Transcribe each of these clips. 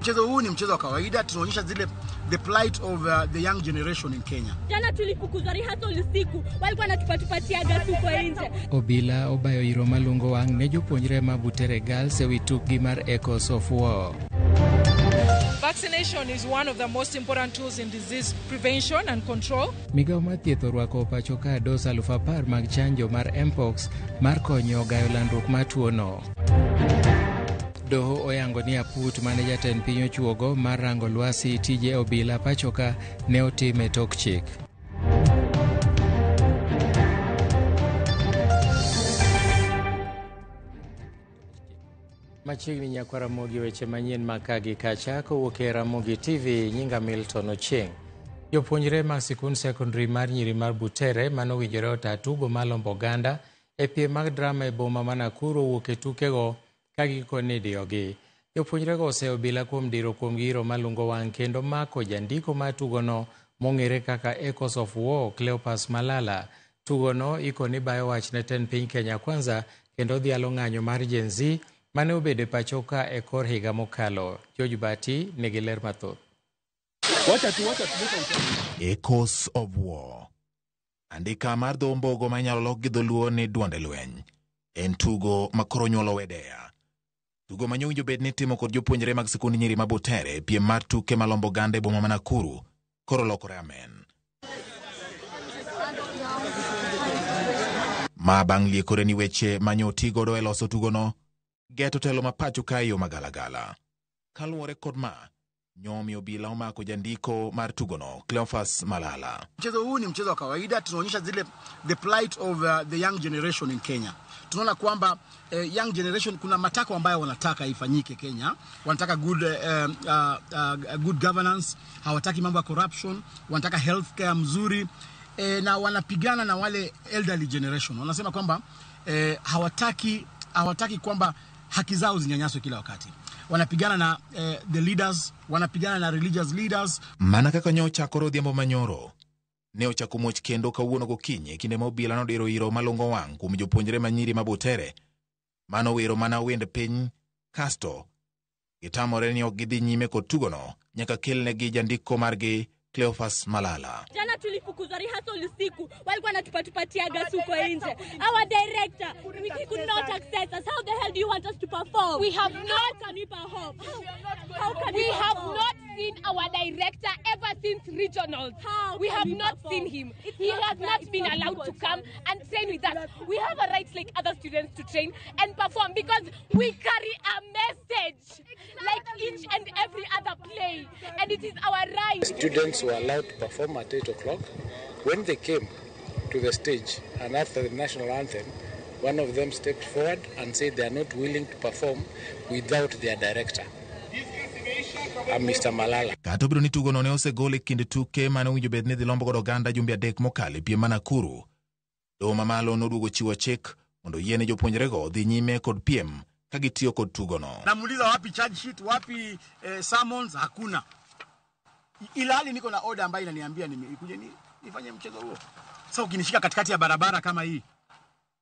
Mchezo huu ni mchezo wa kawaida, tunaonyesha zile the plight of the young generation in Kenya. Jana tulifukuzwa rehearsal usiku, walikuwa wanatupatupatia gas huko nje. Obila obayo iro malungo wang' ne jopuonjre ma Butere Girls ewi tukgi mar Echoes of War. Vaccination is one of the most important tools in disease prevention and control. Migawo mar thieth orwako pacho ka dos 10,000 mag chanjo mar Mpox mar konyo gayo landruok mar tuono. Doho oyango ni aput mane jatend piny ochuogo mar rango lwasi tije obila pachoka ne otim e tok chik. Machiegni nyakwa Ramogi weche manyien ma ka gi kacha kowuok e Ramogi TV, nyinga Milton Ochieng'. Jopuonjre mag sikund sekondari mar nyiri mar Butere manowinjore ota tugo malombo oganda e piem mag drama e boma ma Nakuru owuok e tukego ka gikone idiyogi. Jopuonjrego oseyo obila kuom diro kuomgi iro malungo wang' kendo mako jandiko mar tugono mong'ere kaka Echoes of War, Cleopas Malala. Tugono ikoni bayo wach ne tend piny Kenya Kwanza kendo dhialo ng'anyo mar Gen Z mane obedo e pacho ka e kor higa mokalo. George Bati nigi ler mathoth. Echoes of War. Andika mar dho ombogo ma inyalo lok gi dholuo ni duonde lweny. En tugo ma koro nyuolo wedeya. Tugo ma nyo bed ni timo kod jopuonjre mag sikund nyiri ma Butere piem mar tuke malombo oganda e boma ma Nakuru koro lokore amen. Ma bang' liekore ni weche ma nyo ti godo e loso tugono geto telo ma pacho ka e yo magalagala. Kaluwore kod ma, nyomi obila omako jandiko mar tugono Cleophas Malala. Mchezo huu ni mchezo wa kawaida, tunaonyesha zile the plight of the young generation in Kenya. Tunaona kwamba young generation kuna matakwa ambayo wanataka ifanyike Kenya. Wanataka good governance, hawataki mambo ya corruption, wanataka healthcare mzuri na wanapigana na wale elderly generation. Wanasema kwamba hawataki kwamba haki zao zinyanyaswe kila wakati. Wanapigana na the leaders, wanapigana na religious leaders. Mana kaka nyo ochakore odhiambo manyoro, ne ochako muoch kendo kawuono gokinyi e kinde ma obila nodiro iro malungo wang' kuom jopuonjre ma nyiri ma Butere manowero mana wend piny kasto gitamore ni ok gidhi nyime kod tugono nyaka kelnegi jandiko margi Cleophas Malala. Jana tulifukuzwa rehearsal usiku, walikuwa wanatupatupatia gas huko nje. Our director, he could not access us. How the hell do you want us to perform? We have not. How can we perform? How can we we have perform? not seen our director ever since regionals. How we can have we not perform? seen him. It's He not has fair. not It's been not allowed to equal. come and train with us. We have a right like other students to train and perform because we carry a message like each and every other play, and it is our right. Students were allowed to perform at 8 o'clock. When they came to the stage and after the national anthem, one of them stepped forward and said they are not willing to perform without their director, Mr. Malala. Kata obedo ni tugono ne osegol e kind tuke mane owinjo bed ni dhi lombo godo oganda jumbe 3 mokalo e piem ma Nakuru. Doho mamalo noduogo chiwo chik mondo oyiene jopuonjrego dhi nyime kod piem ka gitiyo kod tugono. Namuuliza wapi charge sheet, wapi summons, hakuna. Ilhali niko na order ambayo inaniambia nikuje nifanye mchezo huo. Sasa ukinishika katikati ya barabara kama hii,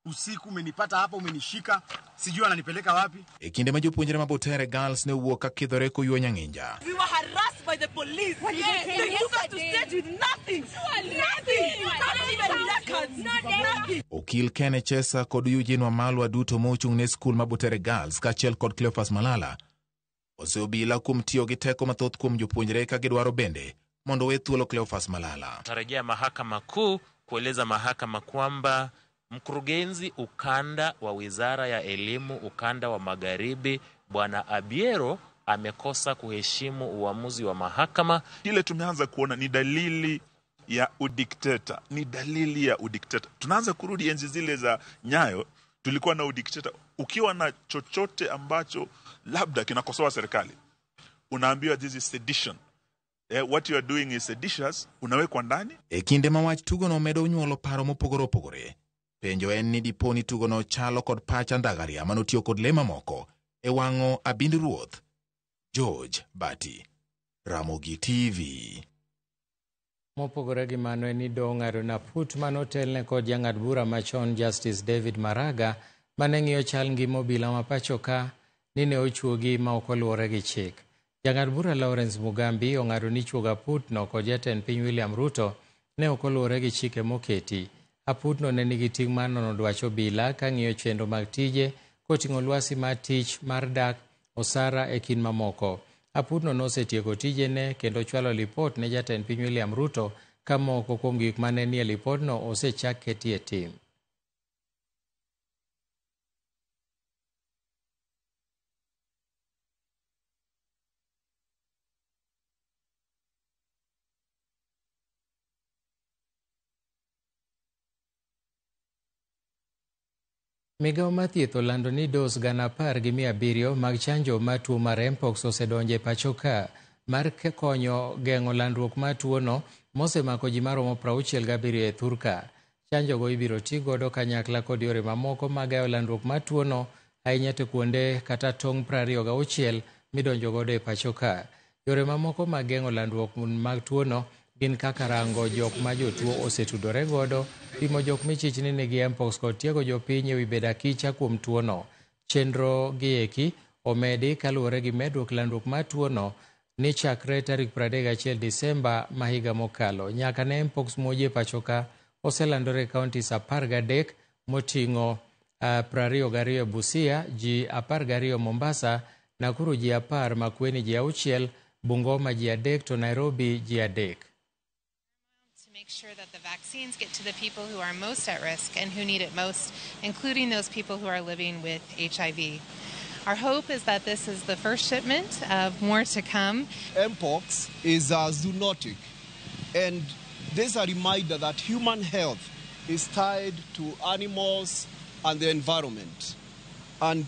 usiku umenipata hapa, umenishika, sijui ananipeleka wapi. E kinde ma jopuonjre ma Butere Girls ne owuok ka kidhore koyuo nyang'inja. We were harassed by the police. What did they They say took us to yesterday? stage with nothing. Nothing. Not even records. Nothing. Okil Ken Chesa kod Eugene Wamalwa duto mochung' ne skul ma Butere Girls kaachiel kod Cleophas Malala oseobila kuom tiyo gi teko mathoth kuom jopuonjre ka gidwaro bende mondo owe thuolo Cleophas Malala. Tarejea mahakama kuu kueleza mahakama kwamba mkurugenzi ukanda wa Wizara ya Elimu ukanda wa Magharibi Bwana Abiero amekosa kuheshimu uamuzi wa mahakama. Ile tumeanza kuona ni dalili ya udikteta, ni dalili ya udikteta. Tunaanza kurudi enzi zile za Nyayo, tulikuwa na udikteta. Ukiwa na chochote ambacho labda kinakosoa serikali, unaambiwa this is sedition. What you are doing is seditious, unawekwa ndani. E kinde ma wach tugono medo nyuolo paro mopogore opogore, penjo en ni dipo ni tugono chalo kod pach andhagaria manotiyo kod le mamoko e wang'o abind ruoth. George Bati, Ramogi TV. Mopogore gi mano en ni doho ng'ado naput manotelne kod jang'ad bura machon Justice David Maraga mane ng'iyo chal ngima obila ma pacho ka ni ne ochuogi ma ok oluwore gi chik. Jang'ad bura Lawrence Mugambi ong'ado ni chuogo aputno kod jatend piny William Ruto ne ok oluwore gi chike moketi. Aputno ne nigi ting' mar nono dwach obila ka ng'iyo chenro mag tije koting'o lwasi mar tich mar dak, osara e kind mamoko. Aputno nosetieko tijene kendo chwalo lipot ne jatend piny William Ruto ka moko kuom gik mane nie lipodno osechak ketie tim. Migawo mar thieth olando ni dos 10,700 mag chanjo mar tuo mar mpox osedonjo e pacho ka mar konyo geng'o landruok mar tuono mosemako ji maromo 67 e thurka. Chanjogo ibiro ti godo kanyakla kod yore mamoko mag gayo landruok mar tuono ahinya to kuonde kata tong' 26 midonjo godo e pacho ka. Yore mamoko mag geng'o landruok mag tuono gin kaka rango jok ma jotuo osetudore godo, pimo jok michich ni nigi mpox kod tiego jopiny ewi bedo akicha kuom tuono. Chenro gi eki omedi kaluwore gi medruok landruok mar tuono ni chakre tarik 31 Disemba ma higa mokalo. Nyaka ne mpox muoji e pacho ka oselandore e counties 13 moting'o 22 Busia, ji 12 Mombasa, Nakuru ji 10, Makueni ji 6, Bungoma ji 3 to Nairobi ji 3. Make sure that the vaccines get to the people who are most at risk and who need it most, including those people who are living with HIV. Our hope is that this is the first shipment of more to come. Mpox is a zoonotic, and this is a reminder that human health is tied to animals and the environment. And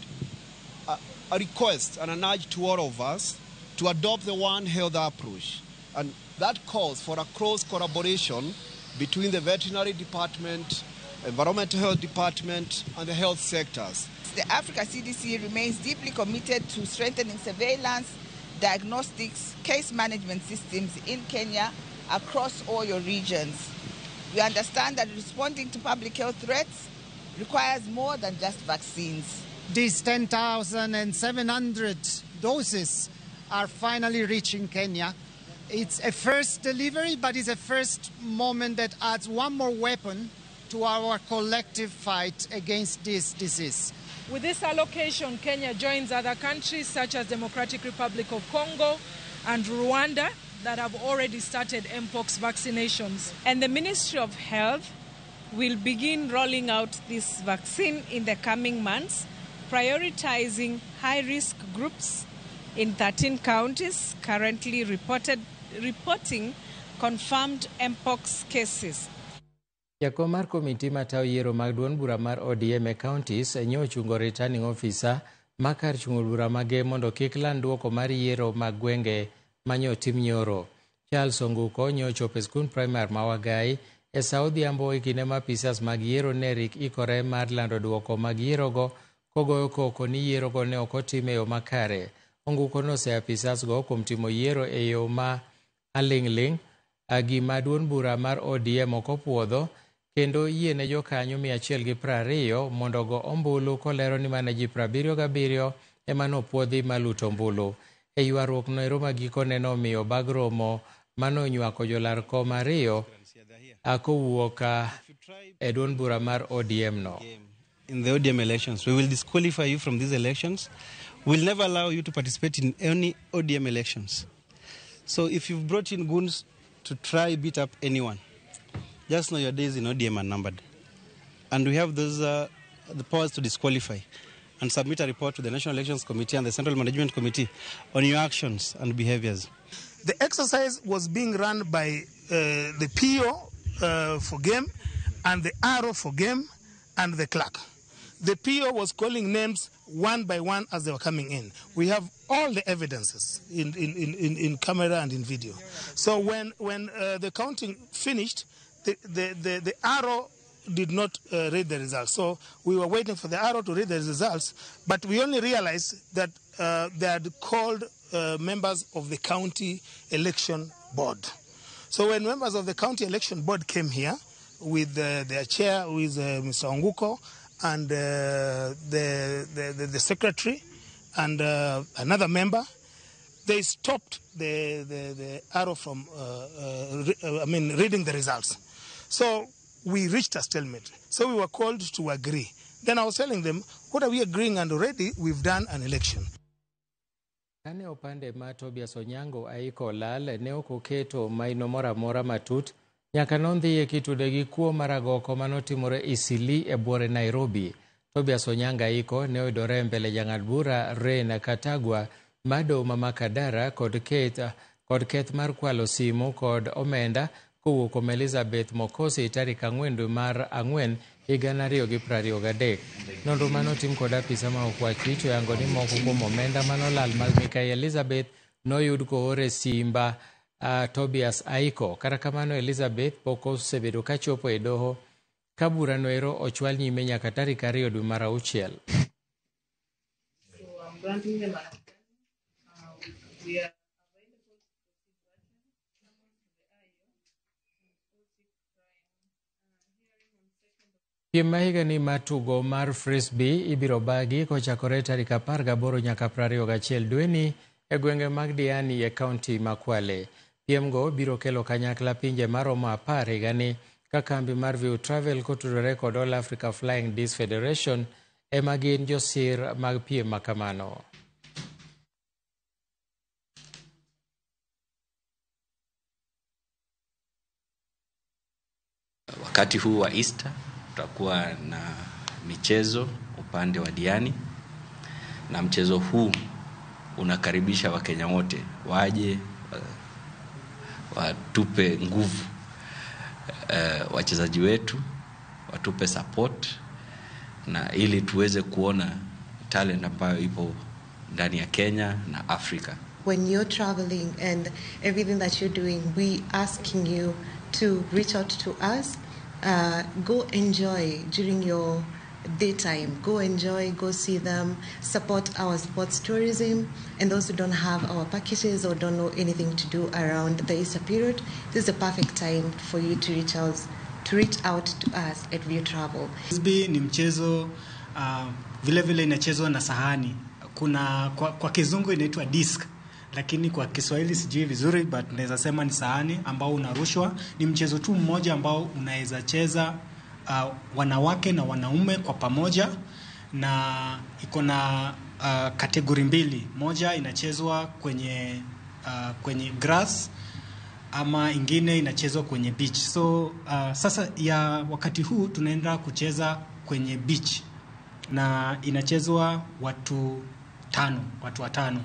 a request and an urge to all of us to adopt the One Health approach. And that calls for a close collaboration between the veterinary department, environmental health department, and the health sectors. The Africa CDC remains deeply committed to strengthening surveillance, diagnostics, case management systems in Kenya across all your regions. We understand that responding to public health threats requires more than just vaccines. These 10,700 doses are finally reaching Kenya. It's a first delivery, but it's a first moment that adds one more weapon to our collective fight against this disease. With this allocation, Kenya joins other countries such as Democratic Republic of Congo and Rwanda that have already started mpox vaccinations. And the Ministry of Health will begin rolling out this vaccine in the coming months, prioritizing high-risk groups in 13 counties currently reporting confirmed mpox cases. Jakom mar komiti matayo yiero mag duond bura mar ODM e counties nyo ochungo returning officer ma kar chungo bura mage mondo kik land duoko mar yiero mag gwenge manyo tim nyoro. Charles Onguko nyo ochopo e skund primar ma Wagai e sa odhiambo e kinde ma apisas mag yiero ne rik ikore mar lando duoko mag yierogo kogoyo koko ni yierogo ne ok otim e yo makare. Onguko noseyo apisas go kuom timo yiero e yo ma aling'ling' gima duond bura mar ODM ok opuodho kendo yiene jokanyo 120 mondo ogo ombulu kolero ni mana ji 77 ema nopuodhi maluto ombulu. E ywaruok noero ma gikone nomiyo bag romo manonywako jolar kom ariyo kowuok e duond bura mar ODM no. In the ODM elections, we will disqualify you from these elections. We'll never allow you to participate in any ODM elections. So if you've brought in goons to try beat up anyone, just know your days in ODM are numbered. And we have those the powers to disqualify and submit a report to the National Elections Committee and the Central Management Committee on your actions and behaviors. The exercise was being run by the PO for game and the RO for game and the clerk. The PO was calling names one by one as they were coming in. We have all the evidences in camera and in video. So when the counting finished, the RO did not read the results. So we were waiting for the RO to read the results, but we only realized that they had called members of the county election board. So when members of the county election board came here with their chair, who is Mr. Onguko, and the secretary and another member, They stopped the arrow from, reading the results. So we reached a stalemate. So we were called to agree. Then I was telling them, what are we agreeing? And already we've done an election. Kane opande ma Tobias Onyango Aiko lal ne ok oketo maino moro amora matut nyaka nondhiye kitude gi kuo mar agoko manotimore Isili e buore Nairobi. Tobias Onyango Aiko ne oyudore e mbele jang'ad bura Reina Katagwa mado ma Makadara kod keth mar kwalo simu kod omenda kowuok kuom Elizabeth Mokosi tarik 4 dwe mar 4 higa 2023. Nonro manotim kod apisa ma ok wach wich oyango ni moko kuom omenda manolal mag mikai Elizabeth noyud koor e simba Tobias Aiko. Kata kamano Elizabeth pok osebedo kachopo e doho ka burano ero ochwal nyime nyaka tarik 2 dwe mar 6. Piem ma higani mar tugo mar frisbee ibiro bagi kochakore tarik 18 nyaka 21 dweni e gwenge mag Diani e kaunti ma Kwale. Piemgo biro kelo kanyakla pinje maromo 10 higani ka kambi mar View Travel kotudore kod All Africa Flying Disc Federation ema gin josir mag piem makamano. Wakati huu wa Easter tutakuwa na michezo upande wa Diani, na mchezo huu unakaribisha Wakenya wote waje watupe nguvu, wachezaji wetu watupe support, na ili tuweze kuona talent ambayo ipo ndani ya Kenya na Afrika. When you're traveling and everything that you're doing, we asking you to reach out to us. Go enjoy during your daytime. Go enjoy, go see them, support our sports tourism. And those who don't have our packages or don't know anything to do around the Easter period, this is the perfect time for you to reach out to us at View Travel. Frisbee ni mchezo vile vile inachezwa na sahani. Kuna kwa kizungu inaitwa disc, lakini kwa Kiswahili sijui vizuri, but naweza sema ni sahani ambao unarushwa. Ni mchezo tu mmoja ambao unaweza cheza wanawake na wanaume kwa pamoja, na iko na kategori mbili. Moja inachezwa kwenye grass ama ingine inachezwa kwenye beach. So sasa ya wakati huu tunaenda kucheza kwenye beach na inachezwa watu watano.